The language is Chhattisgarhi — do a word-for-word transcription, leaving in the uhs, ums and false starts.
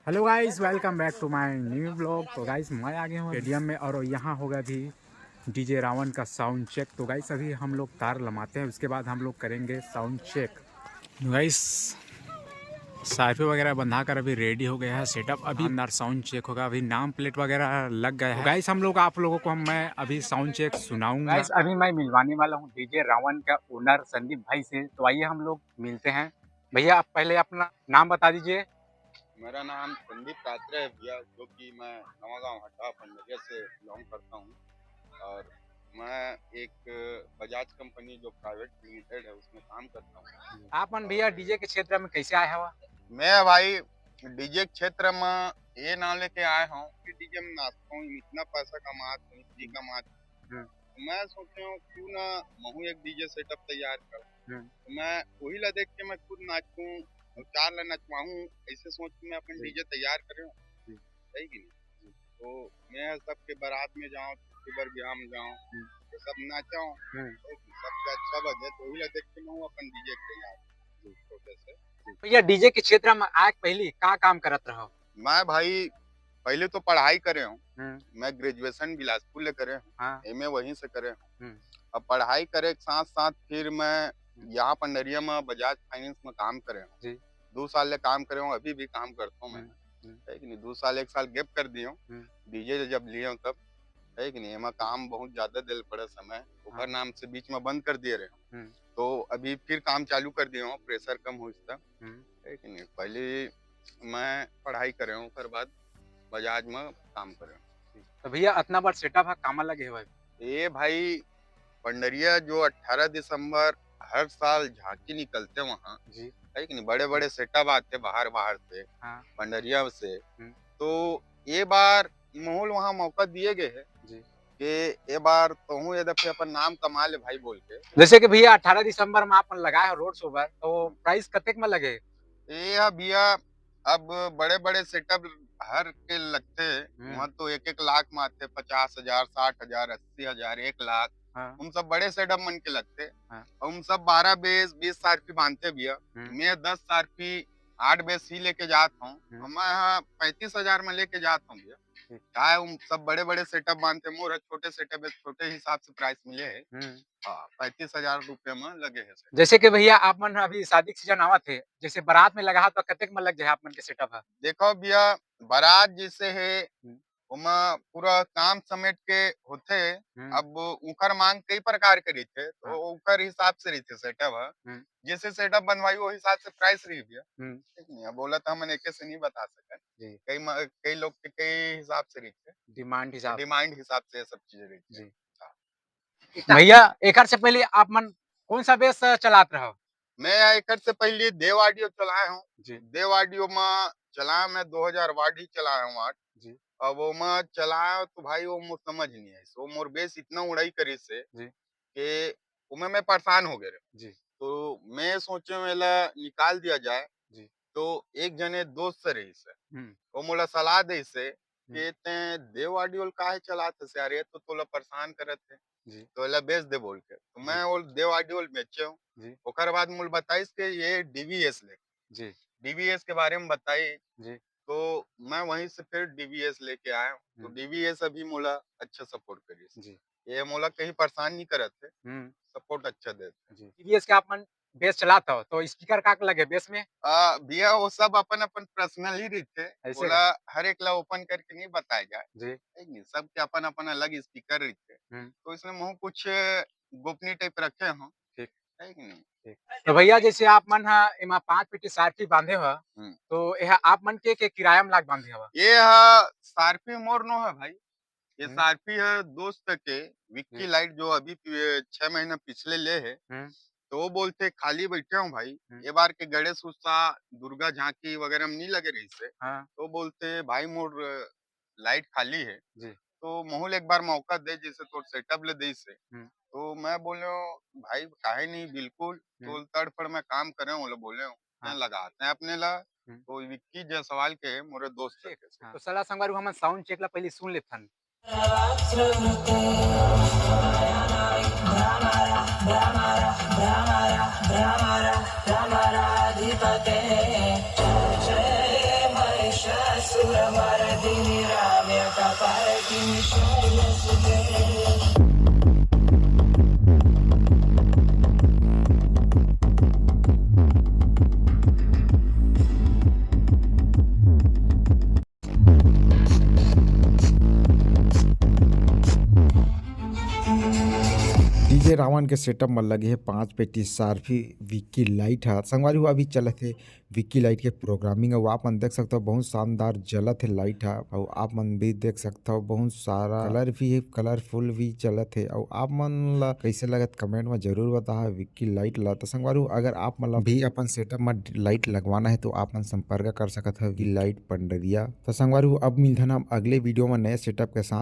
Hello guys, welcome back to my new vlog। तो गाइस, मैं आ गया हूँ स्टेडियम में और यहाँ होगा अभी डीजे रावण का साउंड चेक। तो गाइस, अभी हम लोग तार लमाते हैं, उसके बाद हम लोग करेंगे साउंड चेक। गाइस, सारपी वगैरह बंधा कर अभी रेडी हो गया है सेटअप। अभी अंदर साउंड चेक होगा, अभी नाम प्लेट वगैरह लग गया है। गाइस, हम लोग आप लोगों को हम मैं अभी साउंड चेक सुनाऊंगा। गाइस, अभी मैं मिलवाने वाला हूँ डीजे रावण का ओनर संदीप भाई से। तो आइए, हम लोग मिलते हैं। भैया, आप पहले अपना नाम बता दीजिए। मेरा नाम संदीप कात्रे है भैया, जो कि मैं नवागांव हटा पंडरिया से बिलोंग करता हूँ और मैं एक बजाज कंपनी जो प्राइवेट लिमिटेड है, उसमें काम करता हूँ। आप मन भैया डीजे के क्षेत्र में कैसे आए हवा? मैं भाई डीजे क्षेत्र में ये नाम लेके आए हूँ कि डीजे में नाचता हूँ, इतना पैसा कमात हूँ, इतनी कमात हूँ। हम्म। मैं सोचे हूँ क्यों ना महू एक डीजे सेटअप तैयार कर। हम्म। तो मैं वही ला देख के मैं खुद नाचूं और चार ला नचवाऊं, ऐसे सोच के मैं अपन जी। डीजे तैयार करे हूँ। जी। सही कि नहीं? जी। तो मैं सबके बारात में जाऊँ, किसी बर ब्याह में जाऊँ, हम्म। तो सब नाचाऊँ, हम्म। तो सबसे अच्छा बजे, तो वही ला देख के मैं अपन डीजे तैयार हूँ, जी। छोटे से। जी। भैया, डीजे के क्षेत्र में आए के पहली का काम करत रहो? मैं भाई पहले तो पढ़ाई करे हूँ, हम्म। मैं ग्रेजुएशन बिलासपुर ले करे हूँ, हाँ। एमए वहीं से करे हूँ। हम्म। अब पढ़ाई करे के साथ साथ फिर मैं हम्म। यहाँ पंडरिया में बजाज फाइनेंस में काम करे हूँ। जी। दो साल ले काम करे हूँ, अभी भी काम करता हूँ मैं। हम्म, हम्म। है कि नहीं? दो साल, एक साल गैप कर दिए हूँ, हम्म। डीजे जब लिए हूँ तब, है कि नहीं? एमा काम बहुत ज्यादा देल पड़ा समय, ओकर हाँ। नाम से बीच में बंद कर दिए रहे हूँ। हम्म। तो अभी फिर काम चालू कर दिए हूँ, प्रेशर कम हो इसका, हम्म। है कि नहीं? पहले मैं पढ़ाई करे हूँ, ओकर बाद बजाज में काम करे हूँ। तो भैया, अतना बड़ सेटअप है, कामा लगे हवय? ये भाई, पंडरिया जो अठारह दिसंबर हर साल झांकी निकलते वहाँ, जी। है कि नहीं, बड़े-बड़े सेटअप आते बाहर-बाहर से, हाँ। पंडरिया से। हम्म। तो ये बार महू ल वहाँ मौका दिए गए है जी। कि ये बार तोहू ये दफे अपन नाम कमा ले भाई बोल के। जैसे कि भैया, अठारह दिसंबर में आप मन लगाए हो रोड शो बर, तो प्राइस कतेक में लगे? ये हा भैया, अब बड़े-बड़े सेटअप हर के लगथे, हम्म। वहाँ तो एक-एक लाख में आथे, पचास हजार, साठ हजार, अस्सी हजार, एक लाख, हाँ। उन सब बड़े सेटअप मन के लगथे। हाँ। और उन सब बारह बेस, बीस सारपी बांधथे भैया। हम्म। मैं दस सारपी, आठ बेस ही लेके जात हूँ। हम्म। मैं यहाँ पैंतीस हजार में लेके जात हूँ भैया। ठीक। काय उन सब बड़े-बड़े सेटअप बांधथे, मोर छोटे सेटअप है, छोटे हिसाब से प्राइस मिले है। हम्म। हाँ, पैंतीस हजार रुपये में लगे है सेटअप। जैसे कि भैया, आप मन अभी शादी के सीजन आवत है, जैसे बारात में लगा है, तो कतेक में लग जाए आप मन के सेटअप है? देखो भैया, बारात जैसे है, हम्म। ओमा पूरा काम समेट के होथे। हम्म। अब उकर मांग कई प्रकार के रहिथे, तो हाँ। उकर हिसाब से रहिथे सेटअप ह। हम्म। जैसे सेटअप बनवाई, वो हिसाब से प्राइस रही भैया। हम्म। ठीक नहीं, अब बोला तो हमन एके से नहीं बता सकन। जी। कई म-, कई लोग के कई हिसाब से रहिथे। डिमांड हिसाब। डिमांड हिसाब से ये सब चीजें रहिथे। जी। हाँ। भैया, एकर से पहले आप मन कौन सा बेस चलात रहो? मैं एकर से पहले देव ऑडियो चलाए हूँ। जी। देव ऑडियो में चलाए मैं दो हजार वाट ही चलाए हूँ वाट। जी। अब ओमा चलाए तो भाई वो मोर समझ नहीं है, वो मोर बेस इतना उड़ाई करिस से जी। कि ओमे मैं परेशान हो गए रहे। जी। तो मैं सोचे हूँ एला निकाल दिया जाए। जी। तो एक जने दोस्त से रहिस है, हम्म। वो मोला सलाह देस है हम्म। कि ते देव ऑडियो ल काहे चलात हस यार, ये तो तोला परेशान करत है, जी। तो एला बेच दे बोल के। तो मैं हम्म। वो देव ऑडियो ल बेचे हूँ। जी। ओकर बाद मोला बताइस के ये डीवीएस ले। जी। डीवीएस के बारे में बताई। जी। तो मैं वहीं से फिर डीवीएस लेके आया हूँ। तो हम्म। डीवीएस अभी मोला अच्छा सपोर्ट करिस। जी। ये मोला कहीं परेशान नहीं करत है, हम्म। सपोर्ट अच्छा देत है। जी। डीवीएस के आप मन बेस चलात हो, तो स्पीकर का लगे बेस में? आ, भैया, वो सब अपन अपन पर्सनल ही रहिथे, ऐसे? ओला हर एक ला ओपन करके नहीं बताया जाए। जी। ठीक नहीं, सबके अपन अपन अलग स्पीकर रहिथे। हम्म। तो इसमें महू कुछ गोपनीय टाइप रखे हो। ठीक। है कि नहीं? ठीक। तो भैया, जैसे आप मन हा एमा पांच पेटी सारपी बांधे हो, हम्म। तो यह आप मन के, के किराया में लाग बांधे हवा? ये हा सारपी मोर नो है भाई, ये हम्म। सारपी है दोस्त के, विक्की हम्म। लाइट, जो अभी पि-, छह महीना पिछले ले है। हम्म। तो वो बोलते खाली बैठे हूँ भाई, हम्म। ये बार के गणेश उत्सव, दुर्गा झांकी वगैरह में नहीं लगे रहिस है। हाँ। तो बोलते भाई मोर लाइट खाली है, जी। तो महू ल एक बार मौका दे, जैसे तोर सेटअप ले देइस है। हम्म। तो मैं बोले हूँ, भाई काहे नहीं, बिल्कुल, हम्म। तो तड़फड़ में काम करे हूँ, बोले हूँ, हाँ। मैं लगाते हैं अपने ला, हम्म। तो विक्की जायसवाल के मोरे दोस्त ठीक। है। हाँ। तो सला संगवारी, हमन साउंड चेक ला पहले सुन लेथन। डीजे रावण के सेटअप म लगे हे पांच पेटी सारफी विक्की लाइट ह। संगवारी हो, अभी चलत हे विक्की लाइट के प्रोग्रामिंग। अउ आप मन देख सकथव, बहुत शानदार जलत हे लाइट ह। अउ आप मन भी देख सकथव, बहुत सारा कलर भी हे, कलरफुल भी जलत हे। अउ आप मन ला कइसे लगत, कमेंट म जरूर बताहा विक्की लाइट ला। त संगवारी हो, अगर आप मन ला भी अपन सेटअप म लाइट लगवाना हे तो आप मन संपर्क कर सकत हव विक्की लाइट पंडरिया। त संगवारी हो, अब मिलथन हम अगले वीडियो म नए सेटअप के साथ।